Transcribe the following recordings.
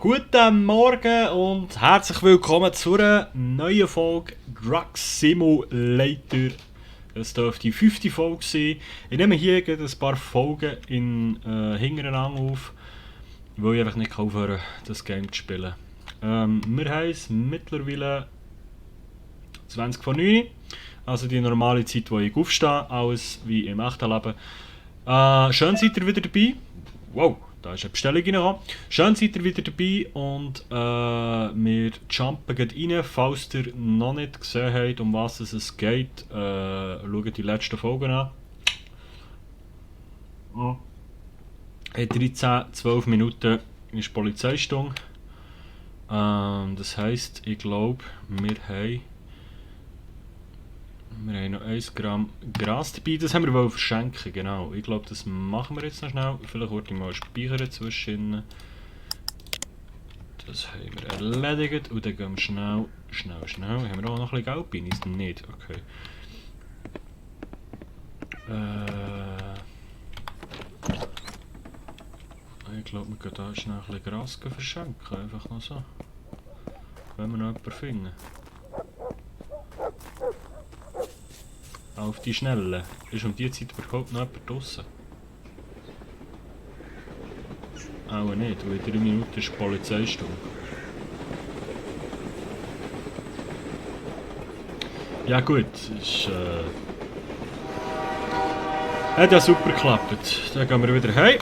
Guten Morgen und herzlich willkommen zu einer neuen Folge Drug Simulator. Es dürfte die 5. Folge sein. Ich nehme hier gerade ein paar Folgen hintereinander auf, weil ich einfach nicht aufhören kann, das Game zu spielen. Wir haben es mittlerweile 20 vor 9, also die normale Zeit, wo ich aufstehe, alles wie im echten Leben. Schön seid ihr wieder dabei. Wow, da ist eine Bestellung reingekommen. Schön seid ihr wieder dabei und wir jumpen gleich rein. Falls ihr noch nicht gesehen habt, um was es geht, schaut die letzten Folgen an. In 13-12 Minuten ist Polizeistunde. Das heisst, ich glaube, wir haben noch 1 Gramm Gras dabei, das haben wir verschenken, genau. Ich glaube, das machen wir jetzt noch schnell. Vielleicht wollte ich mal speichern zwischen. Das haben wir erledigt und dann gehen wir schnell. Haben wir auch noch ein bisschen Geld bei uns? Nicht, okay. Ich glaube, wir können da schnell ein bisschen Gras verschenken, einfach noch so. Wenn wir noch jemanden finden. Auf die Schnelle. Ist um die Zeit überhaupt noch jemand draussen? Auch nicht, weil in 3 Minuten ist die Polizeistunde. Ja gut, ist hat ja super geklappt. Dann gehen wir wieder heim.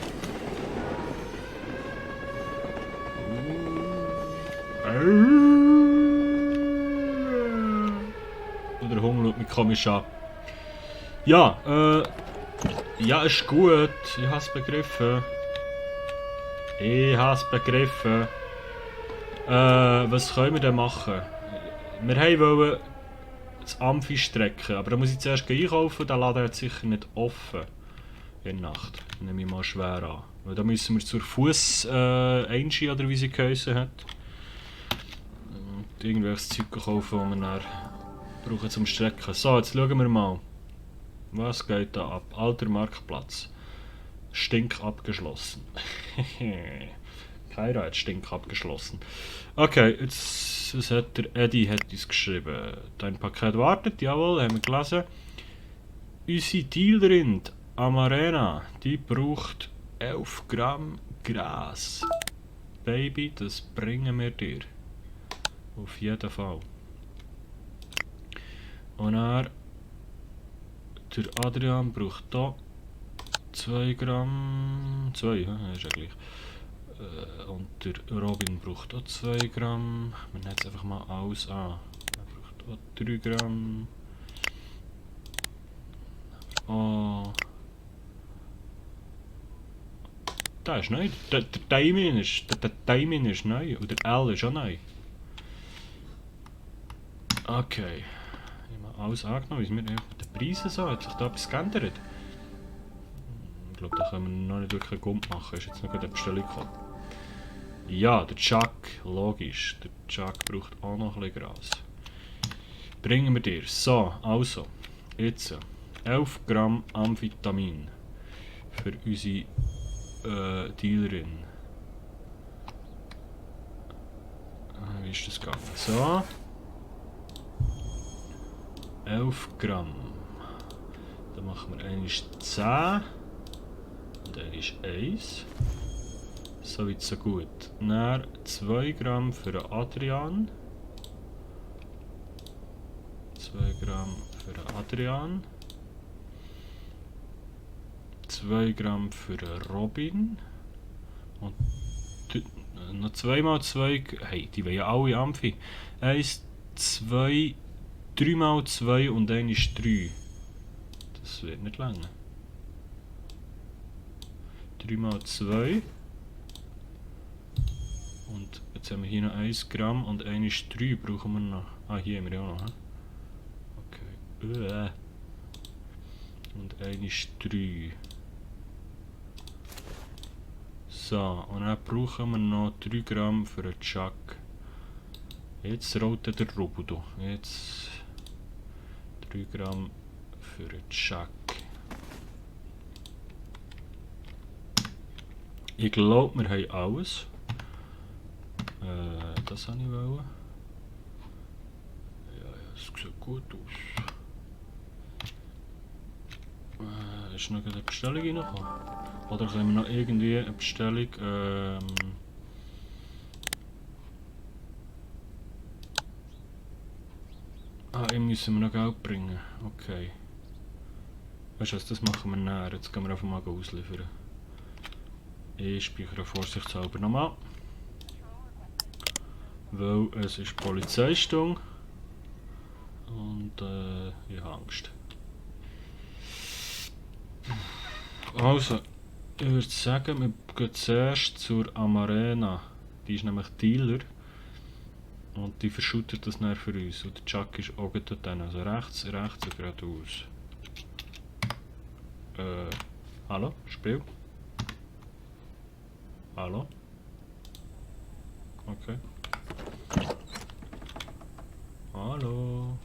Der Hunger schaut mich komisch an. Ja, ja, ist gut. Ich hab's begriffen. Was können wir denn machen? Wir wollten das Amphi strecken, aber da muss ich zuerst einkaufen, der Laden hat sicher nicht offen. In der Nacht. Nehme ich mal schwer an. Weil da müssen wir zur Fuß Einski oder wie sie geheißen hat. Und irgendwelches Zeug kaufen, das wir dann brauchen zum Strecken. So, jetzt schauen wir mal. Was geht da ab? Alter Marktplatz. Stink abgeschlossen. Kaira hat Stink abgeschlossen. Okay, jetzt was hat der Eddie hat uns geschrieben. Dein Paket wartet, jawohl, haben wir gelesen. Unsere Dealerin Amarena, die braucht 11 Gramm Gras. Baby, das bringen wir dir. Auf jeden Fall. Und er der Adrian braucht hier 2 Gramm. 2, ist ja gleich. Und der Robin braucht auch 2 Gramm. Wir nehmen jetzt einfach mal alles an. Er braucht auch 3 Gramm. Oh. Der ist neu. Der Timing ist neu. Und der L ist auch neu. Okay. Ich habe alles angenommen, wie es mir mit den Preisen so. Hat sich da etwas geändert? Ich glaube, da können wir noch nicht wirklich einen Gump machen. Ist jetzt noch eine Bestellung gekommen. Ja, der Chuck, logisch. Der Chuck braucht auch noch ein bisschen Gras. Bringen wir dir. So, also. Jetzt 11 Gramm Amphetamin. Für unsere Dealerin. Wie ist das gegangen? So. 11 Gramm. Dann machen wir einmal 10. Und dann ist 1. So weit, so gut. Dann 2 Gramm für den Adrian. 2 Gramm für den Adrian. 2 Gramm für den Robin. Und noch 2 mal 2. Hey, die wollen ja alle Amphi. 1, 2, 3 mal 2 und dann ist 3. Das wird nicht länger. 3 mal 2. Und jetzt haben wir hier noch 1 Gramm und 1 ist 3 brauchen wir noch. Ah, hier haben wir ja auch noch. Okay. Und 1 ist 3. So, und dann brauchen wir noch 3 Gramm für den Chuck. Jetzt rollt der Roboter. Jetzt 3 Gramm für den Chuck. Ich glaube, wir haben alles. Das habe ich wollen. Ja, es sieht gut aus. Ist noch eine Bestellung reingekommen? Oder können wir noch irgendwie eine Bestellung... ihm müssen wir noch Geld bringen. Okay. Weißt du was, das machen wir näher. Jetzt gehen wir einfach mal ausliefern. Ich speichere vorsichtshalber nochmal. Weil es ist Polizeistunde. Und ich habe Angst. Also, ich würde sagen, wir gehen zuerst zur Amarena. Die ist nämlich Dealer. Und die verschüttet das dann für uns. Und der Chuck ist auch dort dann. Also rechts und geradeaus. Hallo? Spiel? Hallo? Okay. Hallo?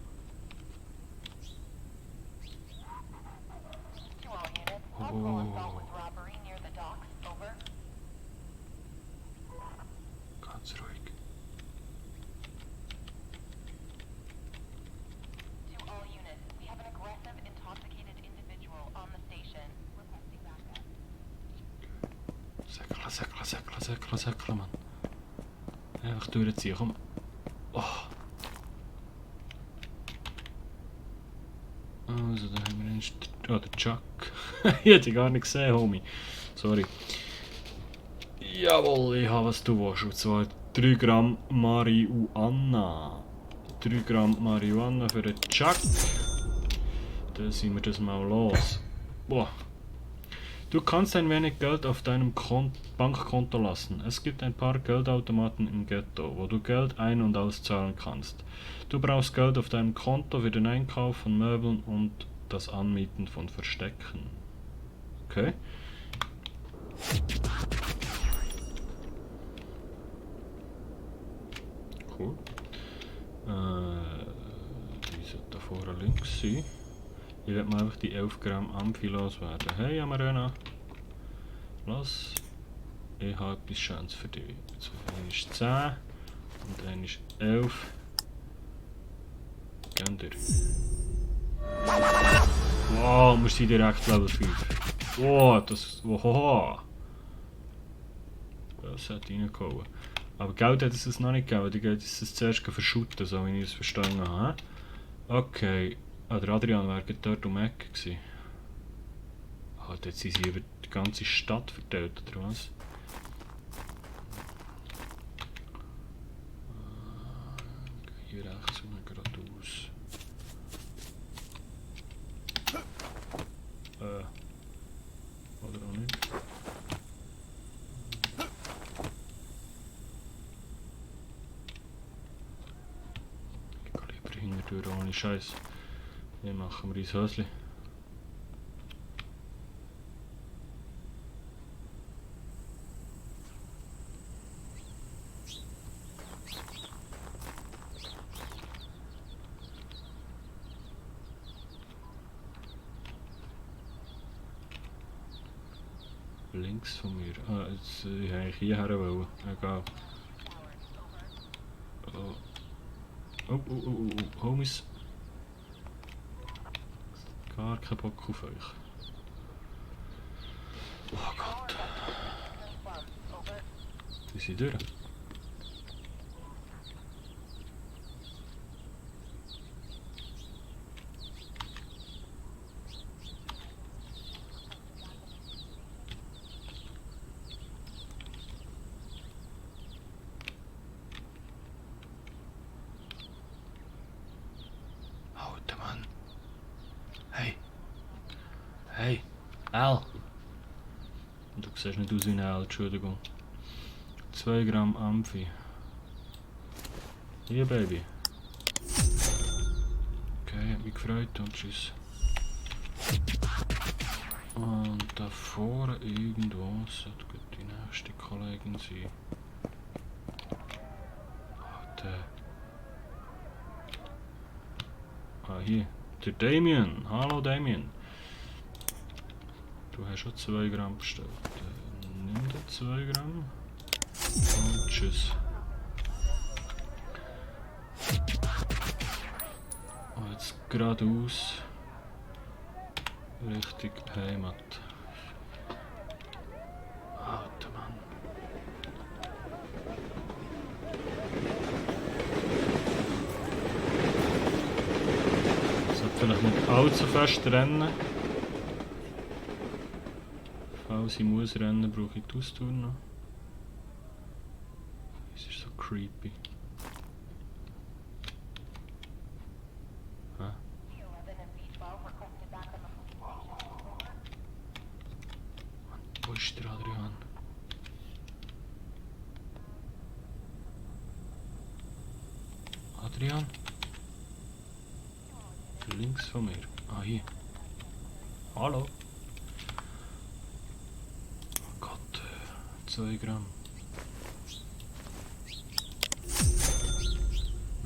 Oh. Ganz ruhig. Säckle, Mann. Einfach durchziehen, komm. Oh. Also, da haben wir einen... Oh, der Chuck. Ich hätte gar nicht gesehen, Homie. Sorry. Jawohl, ich habe was du willst. Und zwar 3 Gramm Marihuana. 3 Gramm Marihuana für den Chuck. Dann sind wir das mal los. Boah. Du kannst ein wenig Geld auf deinem Bankkonto lassen. Es gibt ein paar Geldautomaten im Ghetto, wo du Geld ein- und auszahlen kannst. Du brauchst Geld auf deinem Konto für den Einkauf von Möbeln und das Anmieten von Verstecken. Okay. Cool. Die sollte da vorne links sein. Ich werde mal einfach die 11 Gramm Amphi loswerden. Hey Amarena, los, ich habe etwas Schönes für dich. Also, einer ist 10 und einer ist 11. Gehen dir. Wow, wir sind direkt Level 5. Wow, das... Wow. Das hat reingehauen. Aber Geld hat es noch nicht gegeben, die geht es zuerst verschütten, so wie ich es verstanden habe. Okay. Ah, der Adrian wäre dort um die Ecke gewesen. Ah, jetzt sind sie über die ganze Stadt verteilt, oder was? Hier rechts und geradeaus. Oder auch nicht. Ich gehe lieber hinterdurch ohne Scheiß. Hier machen wir ins Häuschen. Links von mir. Ah, jetzt ich eigentlich hierher wollen. Egal. Oh, Homies. Gar kein Bock auf euch. Oh Gott. Die sind durch. Alter Mann. Hey. Hey. Al. Du siehst nicht aus wie ein Al, Entschuldigung. 2 Gramm Amphi. Hier, Baby. Okay, hat mich gefreut und tschüss. Und da vorne irgendwo sollte die nächste Kollegin sein. Hier. Der Damien. Hallo Damien. Du hast schon 2 Gramm bestellt. Nimm dir 2 Gramm. Und tschüss. geradeaus Richtung Heimat. Alter Mann. Ich sollte vielleicht nicht allzu fest rennen. Falls ich muss rennen, brauche ich die Ausdauer noch. Das ist so creepy. Wo ist der Adrian? Adrian? Links von mir. Ah, hier. Hallo? Oh Gott, 2 Gramm.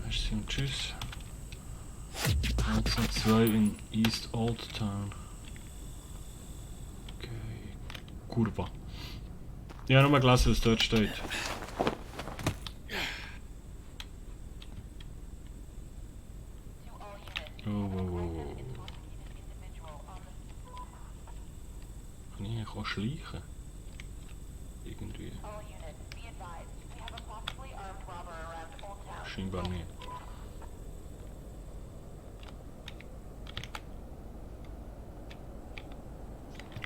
Merci und tschüss. Jetzt noch 2 in East Old Town. Okay. Kurva. Ich habe nur gelesen, was dort steht. Oh. Kann ich eigentlich auch schleichen? Irgendwie. Scheinbar nicht.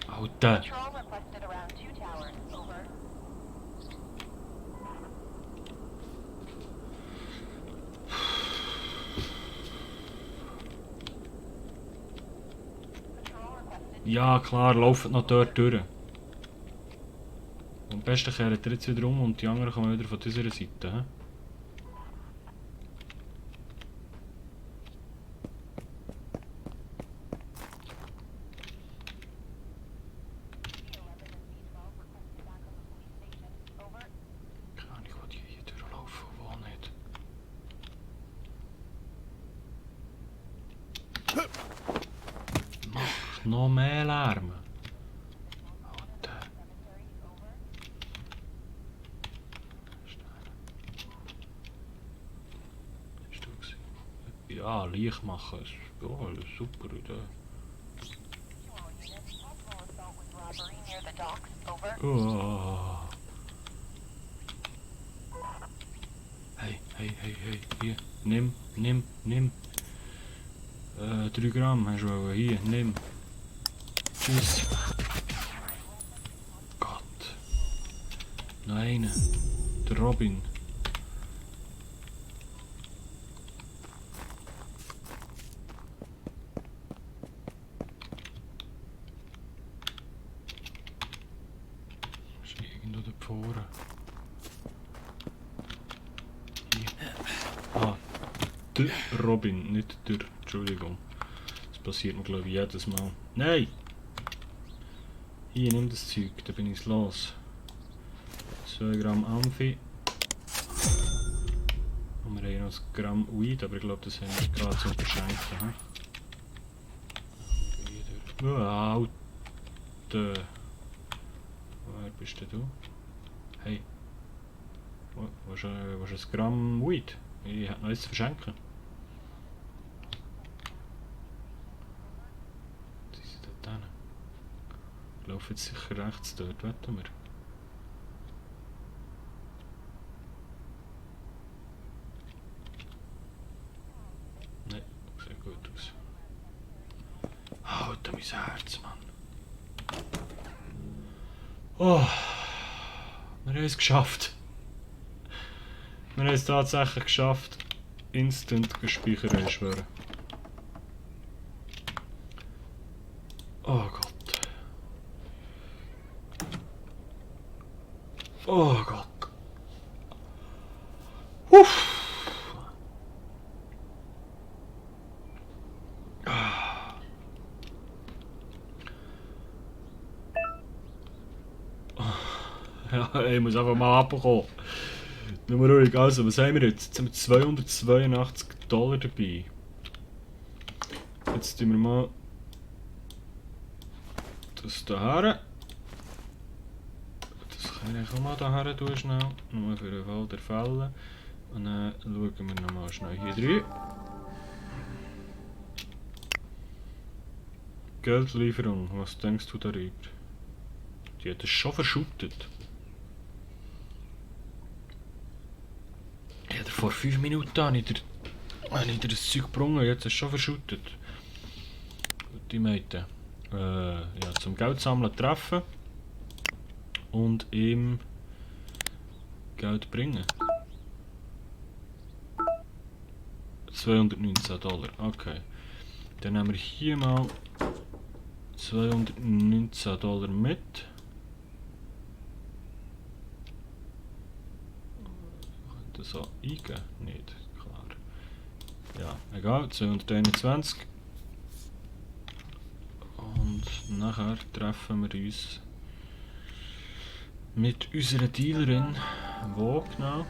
Alter! Ja klar, lauft noch dort durch. Am besten kehrt ihr jetzt wieder um und die anderen kommen wieder von dieser Seite. He? Kann ich hier durchlaufen, wo nicht? Mach noch mehr Lärm. Ja, Licht machen. Ja, super Idee. Oh. Hey, hier. Nimm. 3 Gramm hast du wollen. Hier, nimm. Tschüss. Gott. Noch einer. Der Robin. Vorne. Hier. Ah, der Robin, nicht der. Entschuldigung. Das passiert mir glaube ich jedes Mal. Nein! Hier, nimm das Zeug, da bin ich los. 2 Gramm Amphi. Und wir haben noch 1 Gramm Weed, aber ich glaube das haben wir gerade zum Verschenken. Alter! Wer bist denn du? Hey, wo ist ein Gramm Weed? Ich habe noch eins zu verschenken. Sie sind dort hin. Ich laufe jetzt sicher rechts dort, wetten wir. Nein, sieht gut aus. Alter, mein Herz, Mann. Oh. Wir haben es geschafft. Wir haben es tatsächlich geschafft. Instant gespeichert, ich schwöre. Oh Gott. Oh Gott. Uff. Ja, ich muss einfach mal abkommen. Nur ruhig, also, was haben wir jetzt? Jetzt haben wir 282 Dollar dabei. Jetzt tun wir mal das daher. Das kann ich auch mal daher tun, schnell. Nur für den Fall der Fälle. Und dann schauen wir nochmal schnell hier rein. Geldlieferung, was denkst du darüber? Die hat es schon verschüttet. Ja, vor 5 Minuten habe ich dir das Zeug gebrungen, jetzt ist es schon verschüttet. Die Meute. Ja, zum Geld sammeln treffen. Und ihm Geld bringen. 219 $, okay. Dann nehmen wir hier mal 219 $ mit. Das so eingeben? Nicht, klar. Ja, egal, 221. Und nachher treffen wir uns mit unserer Dealerin. Wo genau?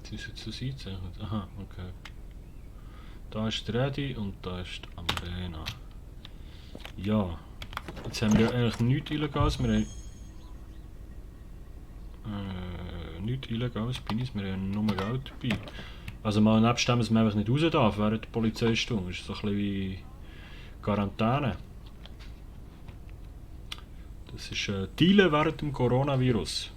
Das ist jetzt so eingezeichnet. Aha, okay. Da ist die Redi und da ist die Amrena. Ja. Jetzt haben wir ja eigentlich nichts Illegales. Wir haben nichts Illegales bei uns, wir haben nur Geld dabei. Also mal nebst dem, dass man einfach nicht raus darf während der Polizeistunde. Das ist so ein bisschen wie Quarantäne. Das ist Dealen während dem Coronavirus.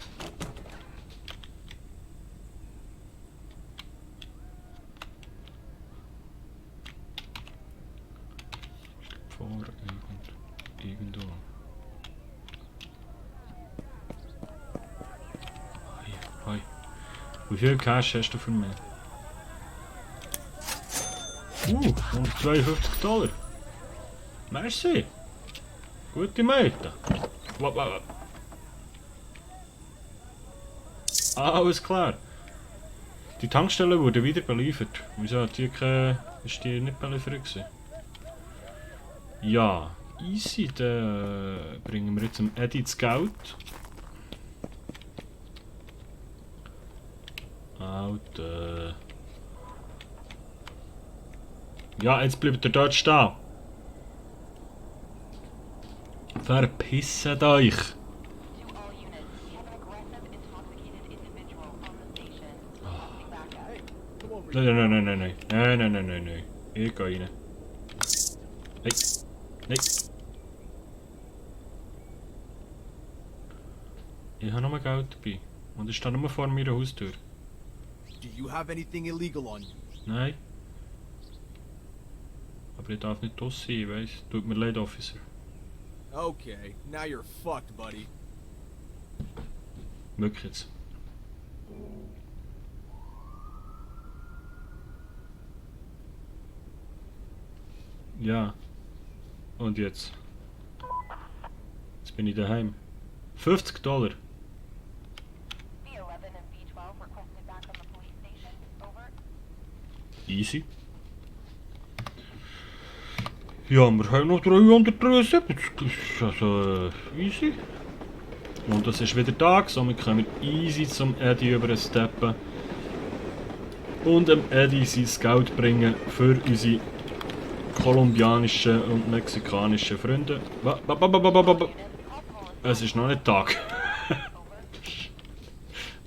Vor irgendwo. Hi. Wie viel Cash hast du für mich? 152 $. Merci. Gute Meute. Alles klar. Die Tankstelle wurde wieder beliefert. Wieso hat die keine... Ist die nicht beliefert gewesen? Ja, easy. Dann bringen wir jetzt dem Eddie das Geld. Alter. Ja, jetzt bleibt er dort stehen. Verpisst euch! Nein. Ich gehe rein. Nein. Ich habe noch Geld dabei. Und ich stehe nur vor meiner Haustür. Do you have anything illegal on you? Nein. Aber ich darf nicht draussen sein, weiss. Tut mir leid, Officer. Okay, now you're fucked, buddy. Wirklich jetzt. Ja. Und jetzt? Jetzt bin ich daheim. 50 $. Easy. Ja, wir haben noch 373. Das ist also easy. Und das ist wieder Tag, somit können wir easy zum Eddie übersteppen. Und dem Eddie sein Geld bringen für unsere kolumbianischen und mexikanischen Freunde. Es ist noch nicht Tag.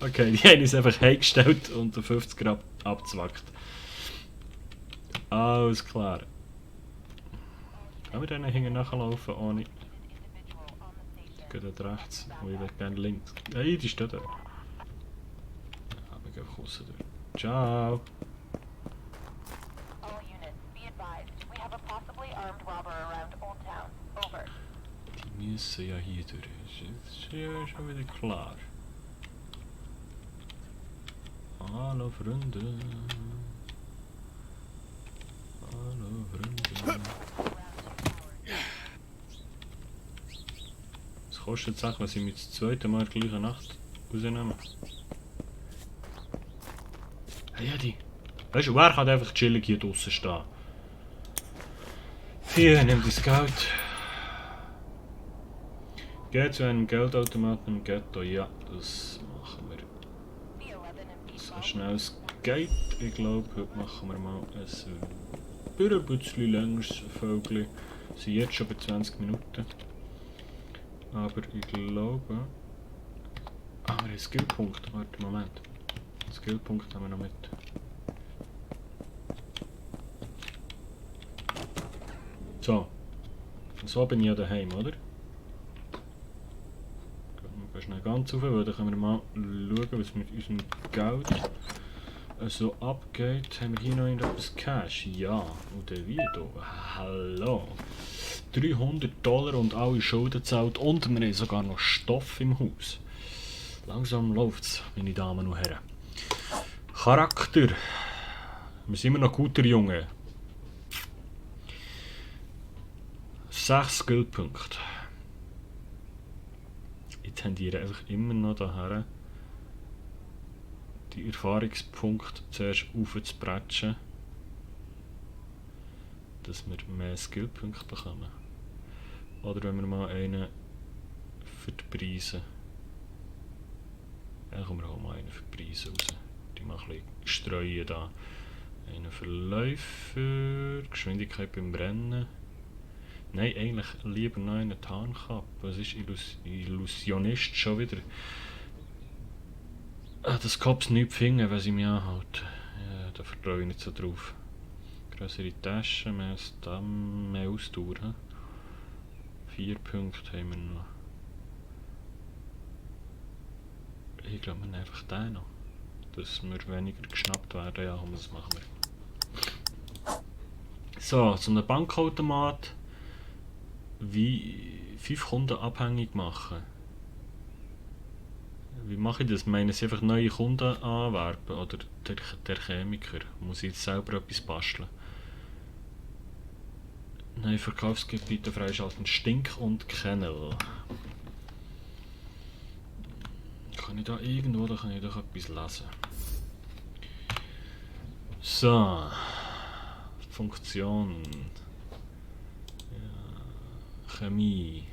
Okay, die haben uns einfach hergestellt und den 50er abgezwackt. Alles klar. Können wir denen hinten nachlaufen ohne... Geht dort rechts, und ich will gerne links. Hey, die steht da. Ja, wir gehen einfach raus durch. Ciao. Die müssen ja hier durch. Das ist ja schon wieder klar. Hallo Freunde. Hallo Freunde. Was kostet es auch, wenn sie mich das zweite Mal in der gleichen Nacht rausnehmen? Hey Eddie. Weißt du, wer kann einfach chillig hier draußen stehen? Hier, nimm das Geld. Geh zu einem Geldautomaten im Ghetto. Ja, das machen wir. So schnell es geht. Ich glaube, heute machen wir mal ein bisschen längeres Vögel. Wir sind jetzt schon bei 20 Minuten. Aber ich glaube... Ah, wir haben einen Skillpunkt. Warte, Moment. Skillpunkt haben wir noch mit. So. So bin ich ja daheim, oder? Wir schnell ganz rauf, weil dann können wir mal schauen, was mit unserem Geld so abgeht. Haben wir hier noch etwas Cash? Ja. Und dann wie da? Hallo. $300 und alle Schulden zahlt und wir haben sogar noch Stoff im Haus. Langsam läuft's, meine Damen und Herren. Charakter. Wir sind immer noch guter Junge. 6 Skillpunkte. Ich tendiere einfach immer noch daher, die Erfahrungspunkte zuerst aufzubrechen, dass wir mehr Skillpunkte bekommen. Oder wenn wir mal einen für die Preise. Ja, kommen wir auch mal einen für die Preise raus. Die mal ein bisschen streuen da. Einen für Läufer, Geschwindigkeit beim Rennen. Nein, eigentlich lieber noch einen Tarnkappe. Was ist Illusionist schon wieder? Das Cops nicht finden, wenn sie mich anhalten. Ja, da vertraue ich nicht so drauf. Größere Taschen, mehr Ausdauer. 4 Punkte haben wir noch. Ich glaube, wir nehmen einfach den noch. Dass wir weniger geschnappt werden. Ja, das machen wir. So, zu einem Bankautomat. Wie 5 Kunden abhängig machen. Wie mache ich das? Meinen Sie einfach neue Kunden anwerben? Oder der Chemiker? Muss ich jetzt selber etwas basteln? Neue Verkaufsgebiete freischalten. Stink und Kennel. Kann ich da irgendwo, da kann ich doch etwas lesen. So. Funktion. Chemie.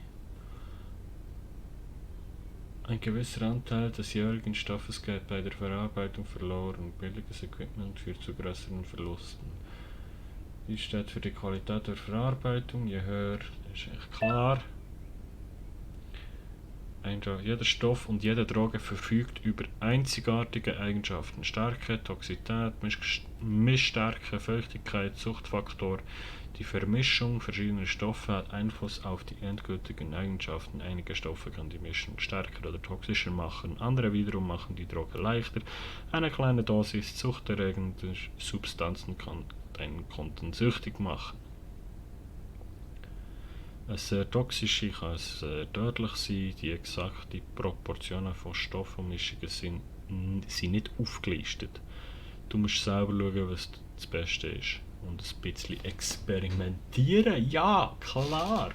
Ein gewisser Anteil des jährlichen Stoffes geht bei der Verarbeitung verloren. Billiges Equipment führt zu größeren Verlusten. Dies steht für die Qualität der Verarbeitung. Je höher, ist echt klar. Jeder Stoff und jede Droge verfügt über einzigartige Eigenschaften. Stärke, Toxität, Mischstärke, Feuchtigkeit, Suchtfaktor. Die Vermischung verschiedener Stoffe hat Einfluss auf die endgültigen Eigenschaften. Einige Stoffe können die Mischung stärker oder toxischer machen, andere wiederum machen die Droge leichter. Eine kleine Dosis suchterregender Substanzen kann einen Kunden süchtig machen. Eine sehr toxische kann sehr tödlich sein. Die exakten Proportionen von Stoffmischungen sind nicht aufgelistet. Du musst selber schauen, was das Beste ist. Und ein bisschen experimentieren, ja, klar.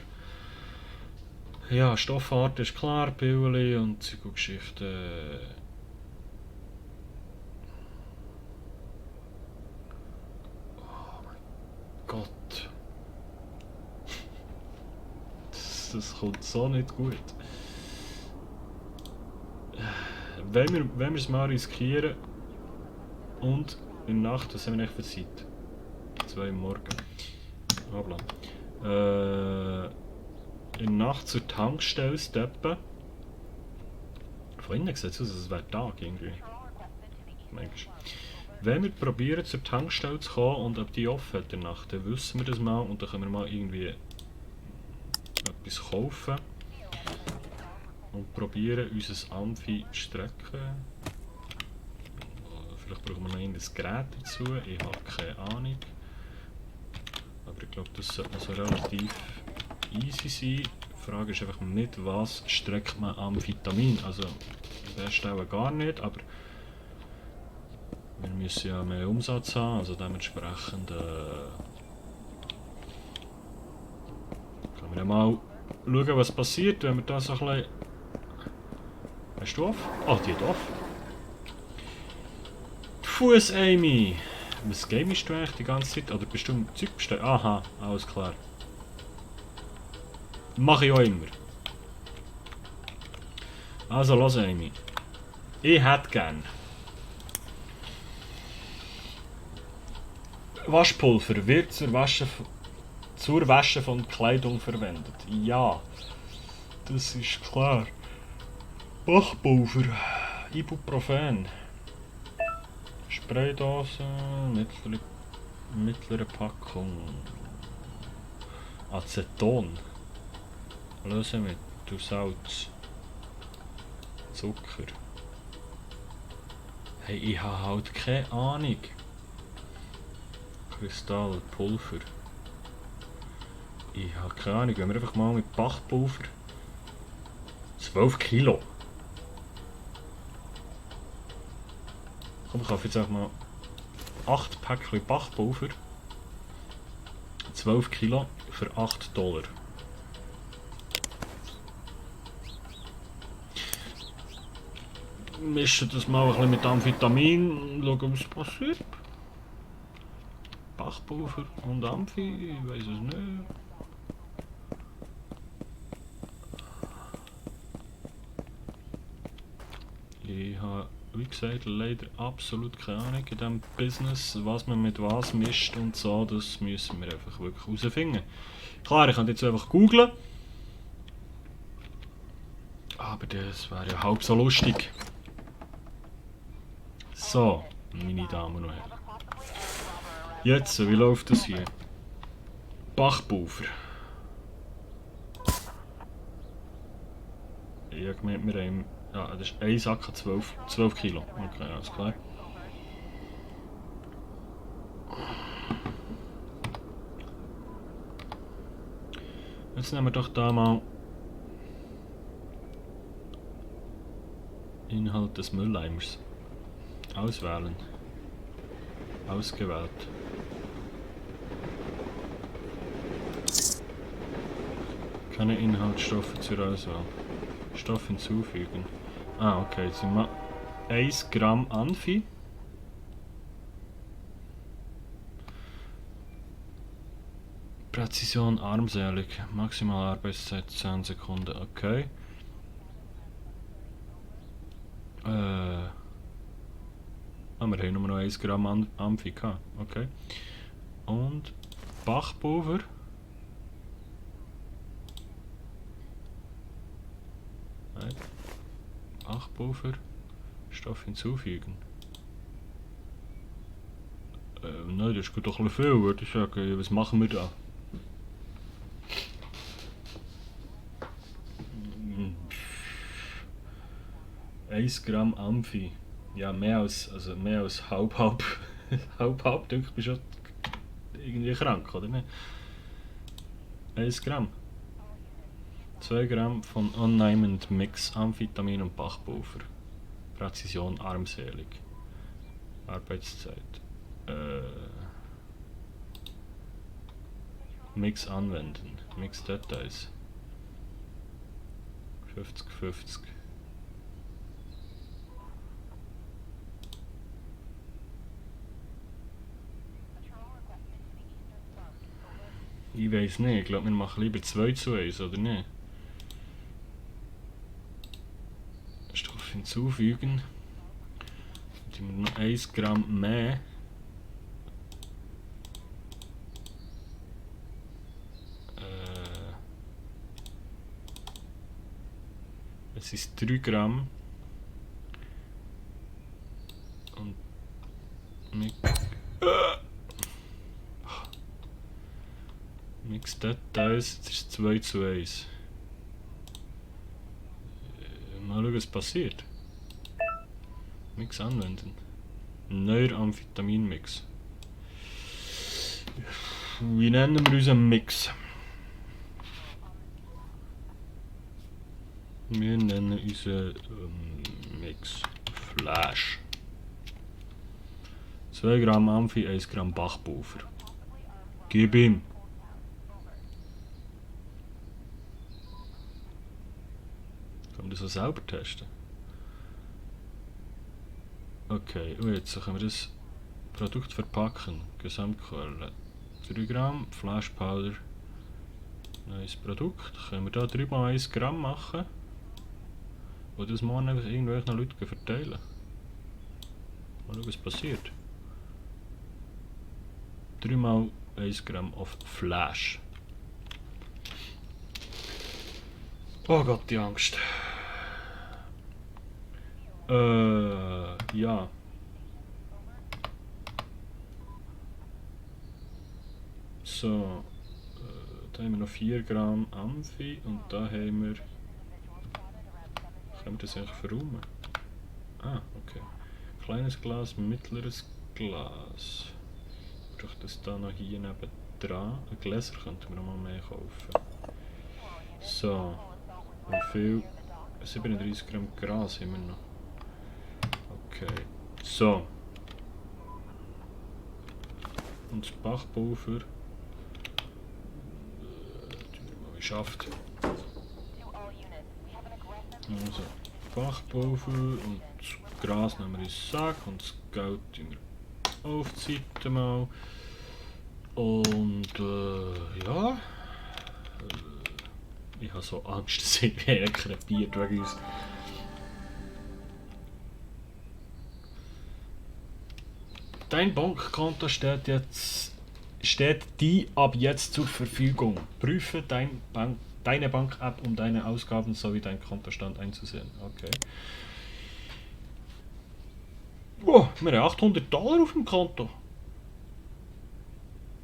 Ja, Stoffart ist klar, Pillen und Geschichten. Oh mein Gott. Das kommt so nicht gut. Wenn wir es mal riskieren und in der Nacht, was haben wir nicht für Zeit? 2 Uhr morgen. Hoppla. In der Nacht zur Tankstelle steppen. Von innen sieht es aus, als es wäre Tag irgendwie. Manchmal. Wenn wir probieren zur Tankstelle zu kommen und ob die offen hat in der Nacht, dann wissen wir das mal und dann können wir mal irgendwie etwas kaufen. Und probieren unser Amphi zu strecken. Vielleicht brauchen wir noch ein Gerät dazu, ich habe keine Ahnung. Aber ich glaube, das sollte also relativ easy sein. Die Frage ist einfach nicht, was streckt man Amphetamin. Also, an der Stelle gar nicht, aber wir müssen ja mehr Umsatz haben, also dementsprechend können wir ja mal schauen, was passiert, wenn wir da so ein bisschen... Hast du auf? Ah, die hat auf. Fuß, Amy! Was gamest du eigentlich die ganze Zeit? Oder bist du im Zeug bestellt? Aha, alles klar. Mache ich auch immer. Also, los, Amy. Ich hätte gern Waschpulver wird zur Wäsche von Kleidung verwendet. Ja, das ist klar. Waschpulver, Ibuprofen. Spraydose, mittlere Packung. Aceton. Lösemittel, Salz. Zucker. Hey, ich habe halt keine Ahnung. Kristall, Pulver. Ich habe keine Ahnung, wenn wir einfach mal mit Bachpulver. 12 Kilo. Komm, ich kaufe jetzt einfach mal 8 Päckchen Bachpulver. 12 Kilo für $8. Mischen das mal ein bisschen mit Amphetamin, schauen was passiert. Bachpulver und Amphi, ich weiß es nicht. Ich habe, wie gesagt, leider absolut keine Ahnung in diesem Business, was man mit was mischt und so, das müssen wir einfach wirklich herausfinden. Klar, ich könnte jetzt einfach googlen, aber das wäre ja halb so lustig. So, meine Damen und Herren. Jetzt, wie läuft das hier? Bachpulver. Ich habe gemeint, wir haben... Ja, das ist ein Sack 12 Kilo. Okay, alles klar. Jetzt nehmen wir doch da mal Inhalt des Mülleimers. Auswählen. Ausgewählt. Keine Inhaltsstoffe zur Auswahl. Stoff hinzufügen. Ah, okay. Jetzt sind wir 1 Gramm Amphi. Präzision armselig. Maximale Arbeitszeit 10 Sekunden. Okay. Ah, wir haben nur noch 1 Gramm Amphi gehabt. Okay. Und Bachpulver. Bachpulver. Stoff hinzufügen. Nein, das ist doch ein bisschen viel, würde ich sagen. Was machen wir da? Mm, 1 Gramm Amphi. Ja, mehr als halb. Halb, denke ich, bist du irgendwie krank, oder nicht? 1 Gramm. 2 Gramm von Unnaimed Mix, Amphetamin und Bachpulver. Präzision armselig. Arbeitszeit. Mix anwenden. Mix Details. 50-50. Ich weiß nicht, ich glaube wir machen lieber 2 zu 1, oder nicht? Stoff hinzufügen. Dann haben wir noch 1 Gramm mehr. Es ist 3 Gramm. Und mit Mix Details, jetzt ist 2 zu 1. Mal schauen, was passiert. Mix anwenden. Neuer Amphetamin-Mix. Wie nennen wir unseren Mix? Wir nennen unseren Mix Flash. 2 Gramm Amphi, 1 Gramm Bachpulver. Gib ihm. Können wir das auch selber testen? Okay, und jetzt können wir das Produkt verpacken. Gesamtquelle 3 Gramm, Flash Powder. Neues Produkt. Können wir da 3 mal 1 Gramm machen? Und das morgen einfach irgendwelchen Leuten verteilen. Mal schauen, was passiert. 3 mal 1 Gramm auf Flash. Oh Gott, die Angst. Ja. So, da haben wir noch 4 Gramm Amphi und da haben wir... Können wir das eigentlich verräumen? Ah, okay. Kleines Glas, mittleres Glas. Ich brauche das da noch hier neben dran. Ein Gläser könnten wir noch mal mehr kaufen. So, wie viel? 37 Gramm Gras haben wir noch. Okay, so. Und das Bachpulver. Wie schafft. Also, Bachpulver und das Gras nehmen wir in den Sack und das Geld tun wir auf die Seite mal. Und ja. Ich habe so Angst, dass ich krepiert wegen uns. Dein Bankkonto steht dir ab jetzt zur Verfügung. Prüfe deine Bank-App, um deine Ausgaben sowie deinen Kontostand einzusehen. Okay. Oh, wir haben $800 auf dem Konto.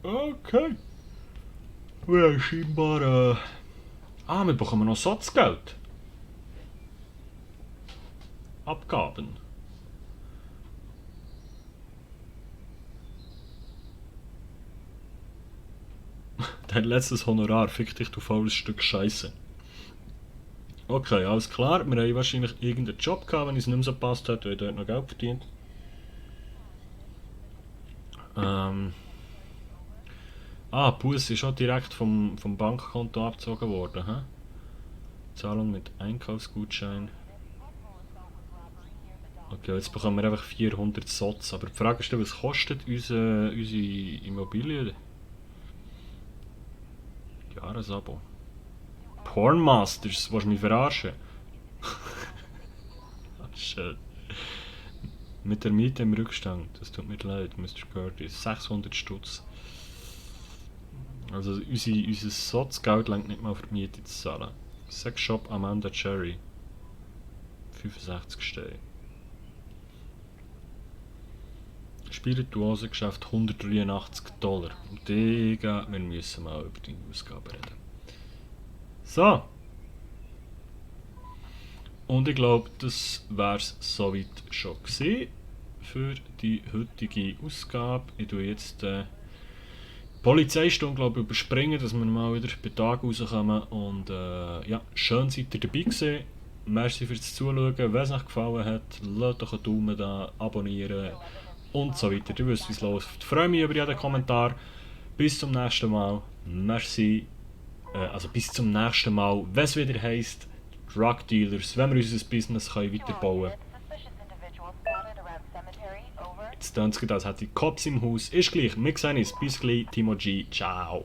Okay. Wir haben scheinbar... wir bekommen noch Satzgeld. Abgaben. Dein letztes Honorar, fick dich, du faules Stück Scheiße. Okay, alles klar. Wir haben wahrscheinlich irgendeinen Job gehabt, wenn es nicht mehr so gepasst hat, weil ich dort noch Geld verdient. Buß ist auch direkt vom Bankkonto abgezogen worden. He? Zahlung mit Einkaufsgutschein. Okay, jetzt bekommen wir einfach 400 Sots. Aber die Frage ist, was kostet unsere Immobilie? Jahresabo. Pornmasters, willst du mich verarschen? Schön. Mit der Miete im Rückstand, das tut mir leid, Mr. Curtis. 600 Stutz. Also unser Sotzgeld reicht nicht mal für die Miete zu zahlen. Sexshop Amanda Cherry. 65 Steine. Spirituosengeschäft $183. Digga, wir müssen mal über die Ausgaben reden. So. Und ich glaube, das wäre es soweit schon gewesen für die heutige Ausgabe. Ich tue jetzt die Polizeistunde, glaube ich, überspringen, dass wir mal wieder bei Tag rauskommen. Und ja, schön seid ihr dabei gewesen. Merci fürs Zuschauen. Wenn es euch gefallen hat, lasst doch einen Daumen da, abonnieren und so weiter. Ihr wisst, wie es läuft. Ich freue mich über jeden Kommentar. Bis zum nächsten Mal. Merci. Also bis zum nächsten Mal, wenn es wieder heisst, Drug Dealers, wenn wir unser Business weiterbauen können. Jetzt tun es gerade, als hätte ich Cops im Haus. Ist gleich, wir sehen uns. Bis gleich, Timo G. Ciao.